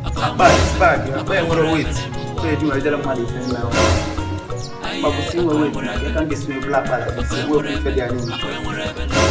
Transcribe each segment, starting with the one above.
Akpa bag akpa enwere weight eji nwere jere mmadụ ife nna ọ bụ si nwe weight na ka m ga-esi wee bụla akpa na si wepụ ife dị anya.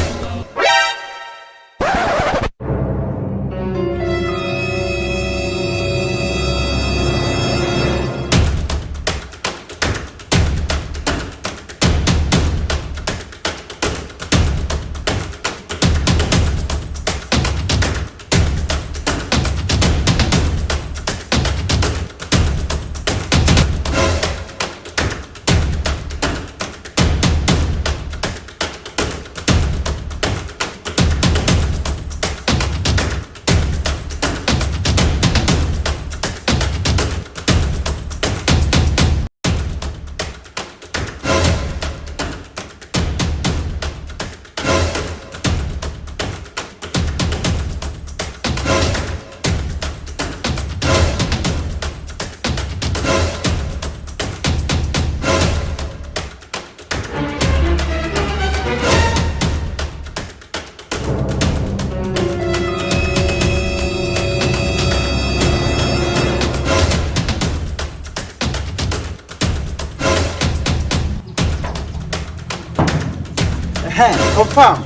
Confirm.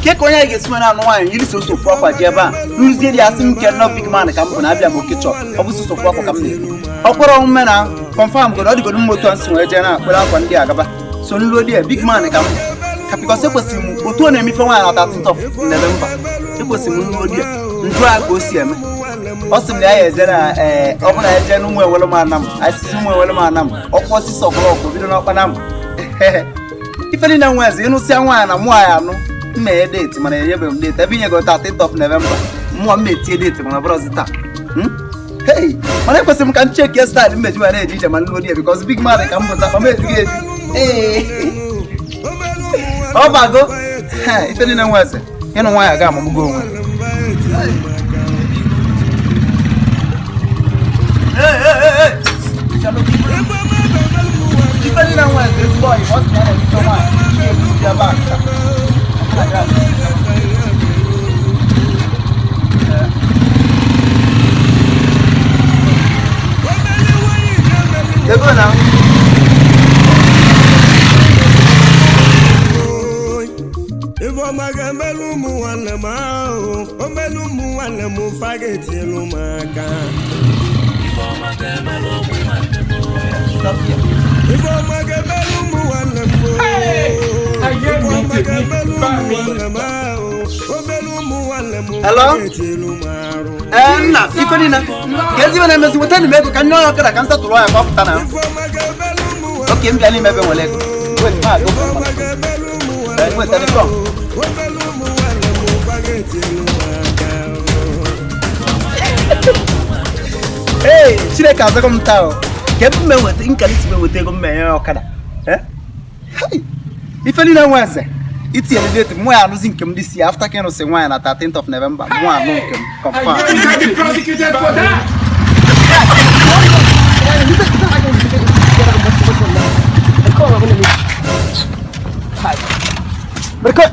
Ke ka onye anyị ga-esi nwere anụ nwaanyị yiri soso ofu akwa ji ebe a nrụzie dị asị m nke nọ big man ka m bụ na abịa m okechọ ọ bụ soso ofu akwa ka m na-eri ọ kwere omume na confirm godo ọ dịgodo mma otu a nsi wee jee na akpere akwa ndị agaba so nruo dị big man ka m ka because ekwesịrị m otu ọ na-emefe nwaanyị na 13th of November ekwesịrị m nruo dị njụ a ka o si eme ọ sị m na ya eje na ọ bụ na ya jee n'ụmụ ewelu m anam asịsị ụmụ ewelu m anam ọkwa osisi ọkụlọkụ bido n'ọkpa nam ife niile nwe eze ịnụsịa nwaanyị na mụọ ya anụ mma enye date mana enyebeghị m date ebe inyego 13th of November mụọ m etie date mana bụrụzi taa. Hey, mana ekwesịrị m ka m chekie style mmeji ma na-eje ije ma nluo di ya because big man ka m bụta ma m ejughị eju. Ee, ọ bago ife niile nwe eze ịnụ nwaanyị aga amamụgo onwe. Ife niile nwe eze ezigbo ọyị ọ sị na ya na-ebido nwaanyị ebe a ka Ego na Ifeọma ga-emelu ụmụ nwanne m ahụ omelu ụmụ nwanne m fa ga-etielu m aka. Ifeọma ga-emelu ụmụ nwanne m Ifeọma ga-emelu ụmụ nwanne m ahụ omelu ụmụ nwanne m fa ga-etielu m arụ. Ee nna ife niile ka ezi na-emezi weta m ego ka nye onye ọkada ka m satụrụ ya ka ọ pụta na oke m bịa n'ime ebe nwere ego. Wait, ma go for it. Wait, let me come. Hey, Chineke azago m taa o. Ka ebe m eweta nkali si m eweta ego m menye ọkada. Ife niile nwe eze itinyere date mụ ya anụzi nke m dị si after ka ịnụsị nwaanyị na 13th of November mụ anụ nke m confirm. You can be prosecuted for that. Barka.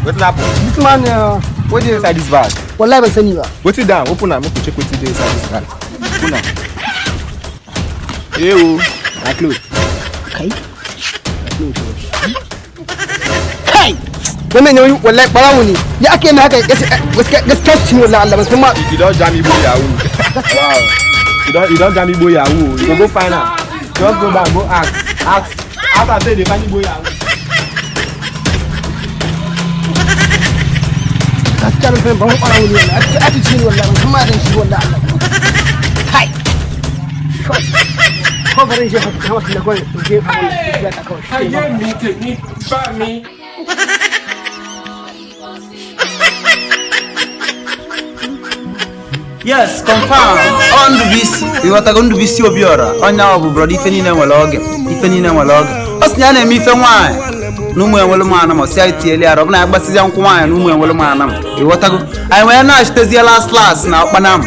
Wetin happen? This man, What dey inside this bag? Wallahi ban sani ba. Wetin down? Open am, make we check wetin dey inside this bag. Open am. Hey o, na cloth. Kai. Kai. Wannan ne wallahi barawo ne. Ya ake mai haka gaskiya ci wallahi Allah ban san ma. You don jam Igbo yahoo. Wow. You don jam Igbo yahoo. You go find am. Just go back, go ask. Ask. Ask am say you dey find Igbo yahoo. Gaskiya ban san ban barawo ne wallahi. Ake ci ne wallahi ban san ma dan shi wallahi Allah. Kai. Ko garin je haka wasu na kawai je ya ta kawai. Ayé mi tèmi bá mi. Yes, confirm. Ọ Ndubuisi, ịghọtago Ndubuisi Obiora, onye ahụ bụ brọda ife niile nwere oge, ife niile nwere oge. Ọ sị na ya na-eme ife nwaanyị na ụmụ enwelu m anam, ọ sị anyị tiele arụ, ọ bụ na ya gbasịzịa nkwụ nwaanyị na ụmụ enwelu m anam, ịghọtago. Anyị wee na-achitezie last last na ọkpanam.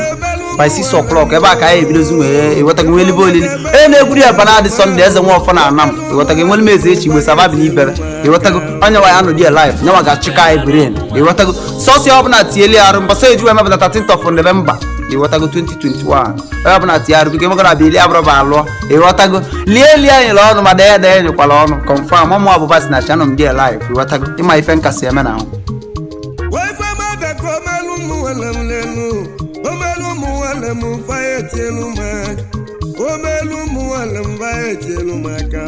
By 6 o'clock ebe a ka anyị ebidozi nwee, ịghọtago, nwee elibe olili e na-egwuri ya banadị Sunday eze nwa ọfọ na anam, ịghọtago, enwere m eze echi igbe savabi na ibere, ịghọtago, onye nwa ya anọ die life nyanwa ga-achịkọ anyị brain, ịghọtago, sọsọ ọbụla tieli arụ mbọsọ eju emepụta 13th of November, ịghọtago, 2021. Onye ọbụla tie arụ, biko, emegara abịa ili abụrụ bụ alụọ, ịghọtago, lie lie anyịla ọnụ ma dee dee nyekwala ọnụ. Confirm ọmụ abụba si na chanọ m die life, ịghọtago, ịma ife nkasi eme na ahụ. Wee ma bịa ka omelu ụmụ nwanne m n'elu, omelu ụmụ nwanne m fa etielu m aka, omelu ụmụ nwanne m fa etielu m aka.